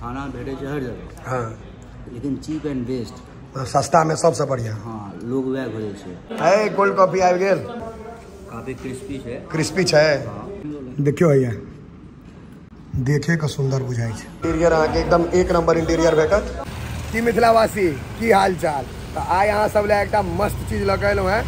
खाना भेटै छै हर जगह। हाँ, लेकिन चीप एंड बेस्ट, सस्ता में सबसे बढ़िया। हाँ, लोग वएह खोजै छै। है कोल्ड कॉफी आबि गेल, काफी क्रिस्पी छै। क्रिस्पी छै। देखियो हैया, देखे के सुंदर बुझाइ छै। इंटीरियर अहाँके एकदम एक नंबर इंटीरियर भेटत। की मिथिलावासी, की हाल चाल? तऽ आइ अहाँ सब लए एकटा मस्त चीज लऽ के एलहुँ हेँ।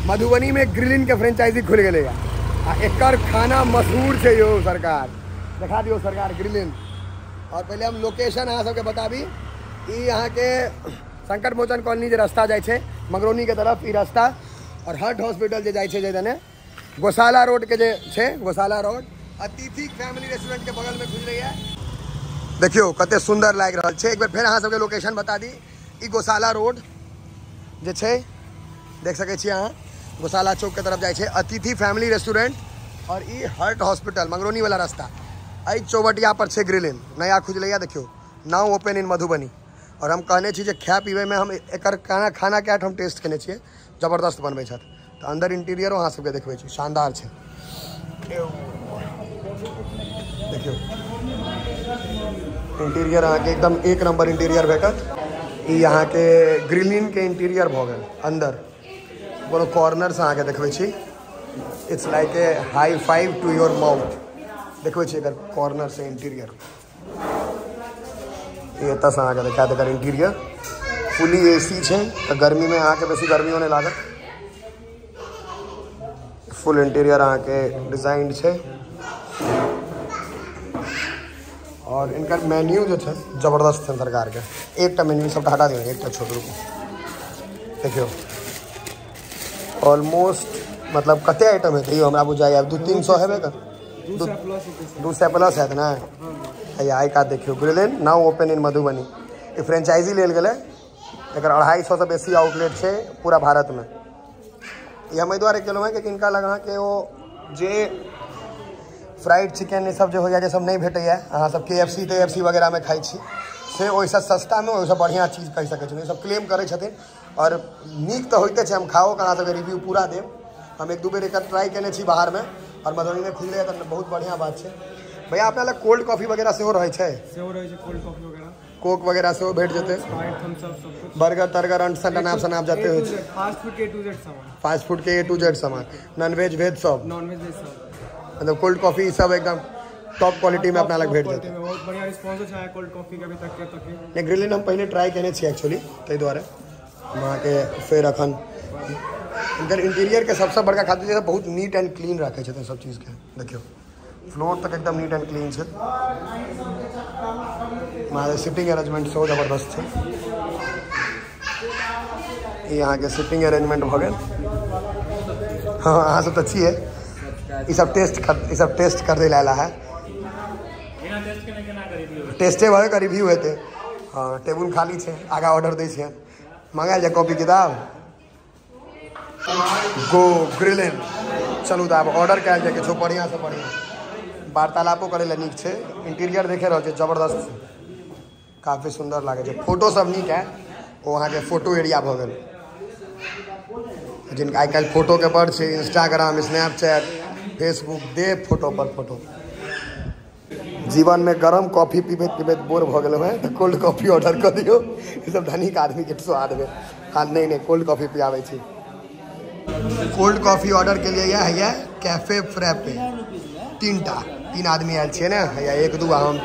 मधुबनी में ग्रिलिन के फ्रेंचाइजी खुलि गेलै आ एकर खाना मशहूर छै यौ सरकार। देखा दियौ सरकार ग्रिलिन। और पहिले हम लोकेशन अहाँ सबके बताबी। ई अहाँके संकट मोचन कॉलोनी जे रास्ता जाइ छै मंगरौनी के तरफ, ई रास्ता और हार्ट हॉस्पिटल जे जाइ छै जे दने गौशाला रोड के जे छै, गौशाला रोड अतिथि फैमिली रेस्टोरेंट के बगल में खुजलैया। देखियौ कते सुंदर लागि रहल छै। एक बेर फेर अहाँ सबके लोकेशन बता दी। ई गौशाला रोड जे छै, देख सकै छी अहाँ, गौशाला चौक के तरफ जाइ छै अतिथि फैमिली रेस्टोरेंट और ई हार्ट हॉस्पिटल मंगरौनी वाला रास्ता। एहि चौबटिया पर छै ग्रिलिन, नया खुजलैया। देखियौ, नाउ ओपन इन मधुबनी। और हम कहने छी जे खाय पीबै में हम एकर खाना के हम टेस्ट केने छियै, जबरदस्त बनबै छथि। तऽ अंदर इंटीरियरो अहाँ सबके देखबै छी, शानदार छै। देखियौ इंटीरियर अहाँके एकदम एक नंबर इंटीरियर भेटत। ई अहाँके ग्रिलिन के इंटीरियर भऽ गेल। अंदर कोनो कॉर्नर से अहाँके देखबै छी, it's like a high five to your mouth. देखबै छी एकर कॉर्नर से इंटीरियर। ई एतऽसँ अहाँके देखायत एकर इंटीरियर। फुली ए सी छै तऽ गर्मीमे अहाँके बेसी गर्मियो नहि लागत। फुल इंटीरियर अहाँके डिजाइंड छै। और इनकर मेन्यू जे छै जबरदस्त छै सरकारके। एकटा मेन्यू सबटा हटा दियौ, एकटा छोड़ू। देखियौ ऑलमोस्ट मतलब कते आइटम हेतै यौ, हमरा बुझाइए 200-300 हेबे कर, 200 प्लस हैत ने। हैया आइ कात देखियौ Grillin now open in Madhubani. ई फ्रेंचाइजी लेल गेलै, एकर 250 से बेसी आउटलेट छै पूरा भारतमे। ई हम एहि दुआरे केलहुँ हेँ कि हिनका लग अहाँके ओ जे फ्राइड चिकन ई सब जे होइए, जे सब नहि भेटैए, अहाँ सब KFC ते FC वगैरहमे खाइ छी, से ओहिसँ सस्तामे ओहिसँ बढ़िआँ चीज कहि सकै छी। सब क्लेम करै छथिन और नीक तऽ होइते छै। हम खाओके अहाँ सबके रिव्यू पूरा देब। हम एक दू बेर एकर ट्राई केने छी बाहरमे और मधुबनीमे खुजलै तऽ बहुत बढ़िआँ बात छै। भैया अपना लग कोल्ड कॉफी वगैरह सेहो रहै छै? सेहो रहै छै, कोल्ड कॉफी वगैरह, कोक वगैरह सेहो भेट जेतै, बर्गर तर्गर अंट सट अनाप शनाप जते होइ छै। फास्ट फूड के ए टू जेड सामान, फास्ट फूड के ए टू जेड सामान, नॉन वेज वेज सब, नॉन वेज सब, मतलब कोल्ड कॉफी सब एकदम टॉप क्वालिटी में अपना लग भेट जेतै। बहुत बढ़िया रिस्पॉन्स छै कोल्ड कॉफी के अभी तक के। नहि, ग्रिलिन हम पहिने ट्राई केने छी एक्चुअली, ताहि दुआरे अहाँके फेर अखन इनकर इंटीरियर के सबसँ बड़का खातिर बहुत नीट एंड क्लीन राखै छथिन सब चीजके। देखियौ फ्लोर तक एकदम नीट एंड क्लीन छै। सिटिंग अरेंजमेंट सेहो जबरदस्त छै। ई अहाँके सिटिंग अरेंजमेंट भऽ गेल। हाँ, अहाँ सब तऽ छियै, ई सब टेस्ट कर दै आयल है। टेस्टे भऽ गेल, रिव्यू हेतै। हाँ, टेबुल खाली छै, आगाँ ऑर्डर दै छियनि। मंगायल जाय कॉपी किताब। गो ग्रिलिन। चलू तऽ आब ऑर्डर कयल जाय किछो बढ़िआँ से बढ़िआँ। वार्तालापो करै लए नीक छै। इंटीरियर देखे रहल छै जबरदस्त छै, काफी सुन्दर लागै छै। फोटो सब नीक है। ओ अहाँके फोटो एरिया भऽ गेल। जिनका आइ काल्हि फोटोके बड़ छै, इंस्टाग्राम स्नैपचैट फेसबुक दे फोटो पर फोटो। जीवन में गरम कॉफी पीबैत पीबैत बोर भऽ गेलहुँ हेँ तऽ कोल्ड कॉफी ऑर्डर कऽ दियौ। ई सब धनिक आदमीके स्वाद भेल। हाँ, नहि नहि, कोल्ड कॉफी पियाबै छी। कोल्ड कॉफी ऑर्डर के लिए हैया कैफे फ्रैपे। तीन आदमी आयल छियै ने, हैया 1 2 हम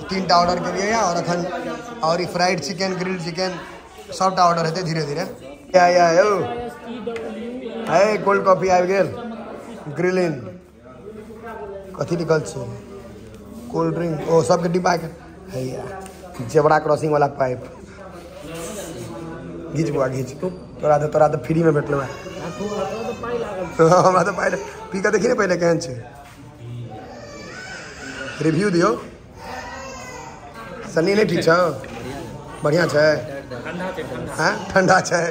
तीनटा ऑर्डर के लिए। और अखन और ई फ्राइड चिकन ग्रिल्ड चिकन सबटा ऑर्डर हेतै धीरे धीरे। या यौ है कोल्ड कॉफी आबि गेल। ग्रिलिन कथी लिखल छै? कोल्ड ड्रिंक ओ सबके डिब्बा के हैया जेबरा क्रॉसिंग वाला पाइप। घीच बुआ घीच, तोरा तऽ फ्री में भेटलो है। हमरा तऽ पाइ पी कऽ देखी ने पहिले केहन छै, रिव्यू दियौ। सनी नहि ठीक छौ? बढ़िआँ छै। हाँ, ठंडा छै।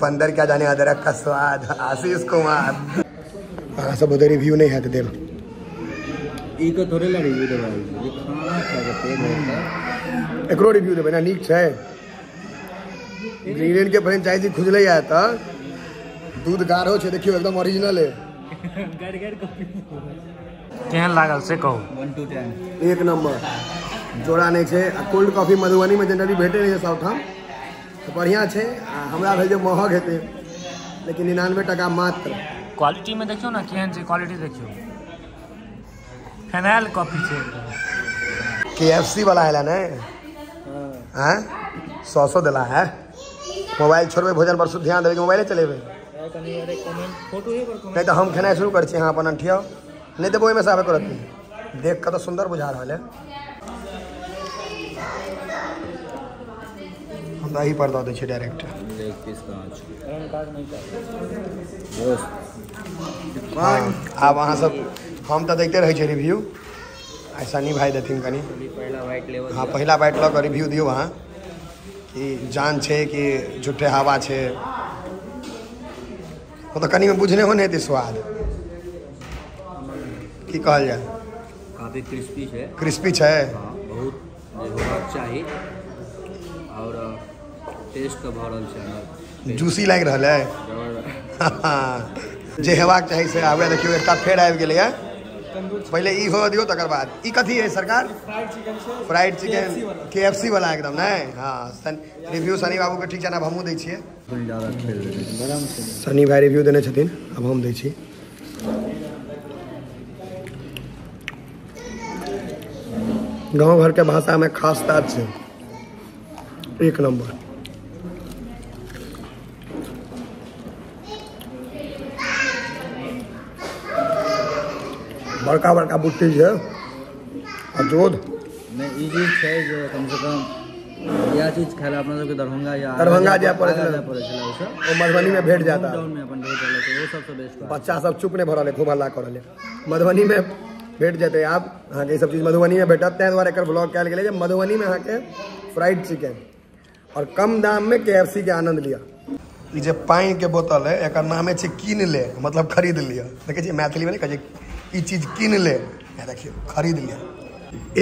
बंदर क्या जाने अदरक का स्वाद। आशीष कुमार अहाँ सब ओते रिव्यू नहि हैत देल। ई के थोड़े ला रिव्यू देबै, जे खाना खा के पेट भरतै एकरो रिव्यू देबै ना। नीक छै। ग्रिलिन के फ्रेंचाइजी खुजलै है तऽ दूध गाढ़ो छै, देखियौ एकदम ओरिजिनल है। गड़ गड़ कॉफी। केहन लागल से कहू। 1 to 10 एक नंबर, जोड़ा नहीं छै। आ कोल्ड कॉफी मधुबनी में जनरली भेटे नहीं छै सबठाम, तऽ बढ़िआँ छै। आ हमरा भेल जे महग हेतै, लेकिन 99 टका मात्र। क्वालिटी में देखियौ ने केहन छै, क्वालिटी देखियौ, फेनाइल कॉफी छै। KFC वाला है ने, हाँ 100 दिला है। मोबाइल छोड़बै भोजन पर शुद्ध ध्यान देबै कि मोबाइले चलेबै? नहीं तो हम खेनाइ शुरू करै छी, अहाँ अपन अंठियाउ नहीं देबै ओहिमे से आबे करत। देख कऽ तऽ सुन्दर बुझा रहल है। हम तऽ एही पर दऽ दै छियै डायरेक्ट। आब अहाँ सब, हम तऽ दैते रहै छियै रिव्यू, आइ सनी भाइ देथिन कनि। हाँ पहिला बाइट लऽ कऽ रिव्यू दियौ अहाँ, कि जान छै कि झूठे हवा छै। ओ तऽ कनिमे बुझने हो नहि हेतै स्वाद, की कहल जाय। काफी क्रिस्पी छै। क्रिस्पी छै, बहुत जे होबाक चाही, और टेस्ट तऽ भऽ रहल छै अंदर, जूसी लागि रहल है। जे हेबाक चाही से आबे। देखियौ एकटा फेर आबि गेलैए, पहिले ई हो दियौ तकर बाद ई कथी है सरकार? फ्राइड चिकन KFC वाला एकदम नहीं। हाँ रिव्यू सनी बाबू के ठीक छै, आब हमहूँ दै छियै। सनी भाई रिव्यू देने छथिन, आब हम दै छी। गाँव घरके भाषामे खास ताज छै, एक नंबर। बड़का बड़का बुट्टी छै आ जोध नहीं। ई चीज छै जे कम से कम यह चीज खाय ला अपना सबके दरभंगा या दरभंगा जाय पड़ै छलै, ओ मधुबनी में भेट जाता, टाउन में अपन भेट रहल छै, ओ सबसे बेस्ट बात। बच्चा सब चुप नहीं भऽ रहल है, खूब हल्ला कऽ रहल है। मधुबनी में भेट जेतै आब अहाँके ई सब चीज मधुबनी में भेटत, ताहि दुआरे एकर ब्लॉग कयल गेलै जे मधुबनी में अहाँके फ्राइड चिकन और कम दाम में KFC के आनंद लिअ। ई जे पानि के बोतल है एकर नामे छै कीन ले, मतलब खरीद लिअ। देखै छियै मैथिली में नहि कहै छै ई चीज कीन ले, देखियौ खरीद लिअ।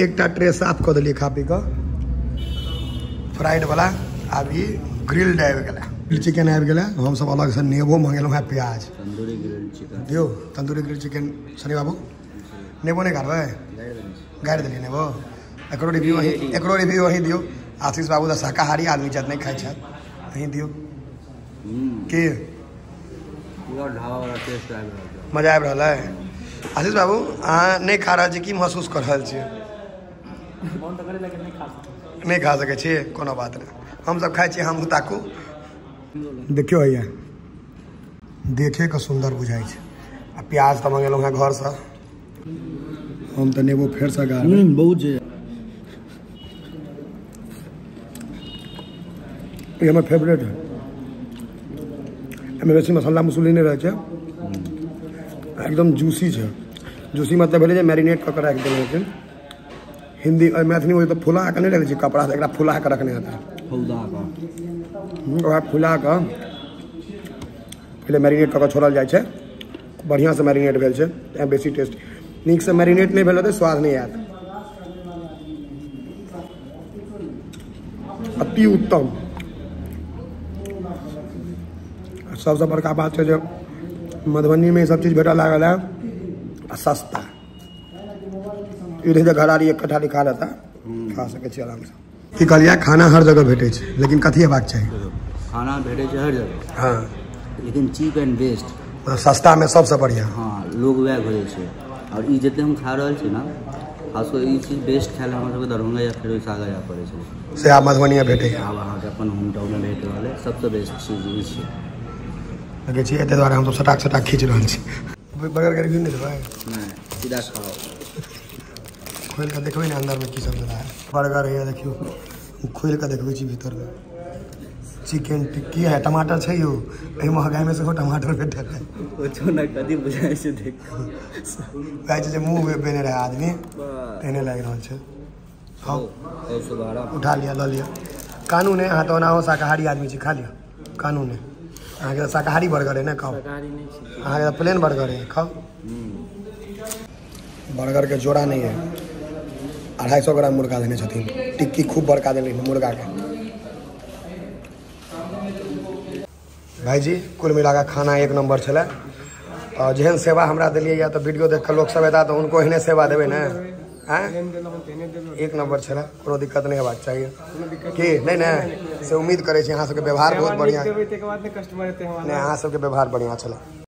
एकटा ट्रे साफ कऽ देलियै खा पी कऽ फ्राइड वाला, आब ई ग्रिल्ड आबि गेलै, ग्रिल्ड चिकन आबि गेलै। हमसब अलगसँ नेबो मंगेलहुँ हेँ, प्याज, तंदूरी ग्रिल्ड चिकन दियौ। तंदूरी ग्रिल्ड चिकन सनी बाबू नेबो नहि गाड़बै? गाड़ि देलियै नेबो। एकरो रिव्यू अहीं, एकरो रिव्यू अहीं दियौ। आशीष बाबू तऽ शाकाहारी आदमी छथि, नहि खाइ छथि, अहीं दियौ। की पूरा ढाबा वाला टेस्ट आबि रहल छै, मजा आबि रहल है। आशीष बाबू अहाँ नहि खा रहल छी, की महसूस कऽ रहल छियै? नहि खा सकै छी, कोनो बात नहि, हमसब खाइ छी, हमहूँ ताकू। देखियौ हैया देखे कऽ सुन्दर बुझाइ छै। आ प्याज तऽ मंगेलहुँ हेँ घरसँ, हम तऽ नेबो फेरसँ गाड़बै बहुत जे। ई हमर फेवरेट है, एहिमे बेसी मसाला मसूली नहि रहै छै, एकदम जूसी छै। जूसी मतलब भेलै जे मैरिनेट कऽ के राखि देने हेथिन। हिंदी और मैथिली में तऽ फुला कऽ नहि रखै छै कपड़ा से, एकरा फुला कऽ रखने हेतै, ओकरा फुला कऽ पहिले मैरिनेट कऽ के छोड़ल जाइ छै। बढ़िआँसँ मैरिनेट भेल छै तैँ बेसी टेस्ट, नीकसँ मैरिनेट नहि भेल रहतै स्वाद नहि आयत। अति उत्तम। सबसँ बड़का बात छै जे मधुबनीमे ई सब चीज भेटऽ लागल है आ सस्ता। ई रहै जे घरारी एक कट्ठा खा लेता, खा सकै छी आरामसँ। की कहलियै, खाना हर जगह भेटै छै, लेकिन कथी हेबाक चाही? खाना भेटै छै हर जगह, हाँ, लेकिन चीप एंड बेस्ट, सस्ता में सबसँ बढ़िआँ। हाँ लोग वएह खोजै छै। और ई जते हम खा रहल छी ना, खास कऽ ई चीज बेस्ट खाय लए हमरा सबके दरभंगा या फेर ओहिसँ आगाँ जाय पड़ै छै, से आब मधुबनीमे भेटैए। आब अहाँके अपन होम टाउनमे भेट रहल है, सबसँ बेस्ट चीज ई छै। देखै छियै, एहि दुआरे हमसब सटाक सटाक खींच रहल छी। बर्गर के रिव्यू नहि देबै? नहि, सीधा खाओ। खोलि कऽ देखबै ने अन्दरमे की सब देला है। बर्गर है देखियौ, खोलि कऽ देखबै छी भीतरमे। चिकन टिक्की है, टमाटर छै यौ, एहि महगाइमे सेहो टमाटर भेटल है। कथी बुझाइ छै देख, कहै छै जे मुँह बेने रहै आदमी, तेहने लागि रहल छै। खाउ, उठा लिअ, लऽ लिअ। कानू नहि, अहाँ तऽ ओनाहो शाकाहारी आदमी छी, खा लिअ। कानू नहि, अहाँके तऽ शाकाहारी बर्गर है ने, खाउ। अहाँके तऽ प्लेन बर्गर है, खाउ। बर्गर के जोड़ा नहीं है। 250 ग्राम मुर्गा देने छथिन, टिक्की खूब बड़का देने मुर्गा के। भाईजी कुल मिला के खाना एक नंबर छलै। तऽ जेहन सेवा हमरा देलियै या तऽ वीडियो देख कऽ लोक सब एता तऽ हुनको एहने सेवा देबै ने। आँय एक नंबर छलै, कोनो दिक्कत नहि हेबाक चाही की नहि ने, से उम्मीद करै छी। अहाँ सबके व्यवहार बहुत बढ़िआँ, नहि अहाँ सबके व्यवहार बढ़िआँ छलै।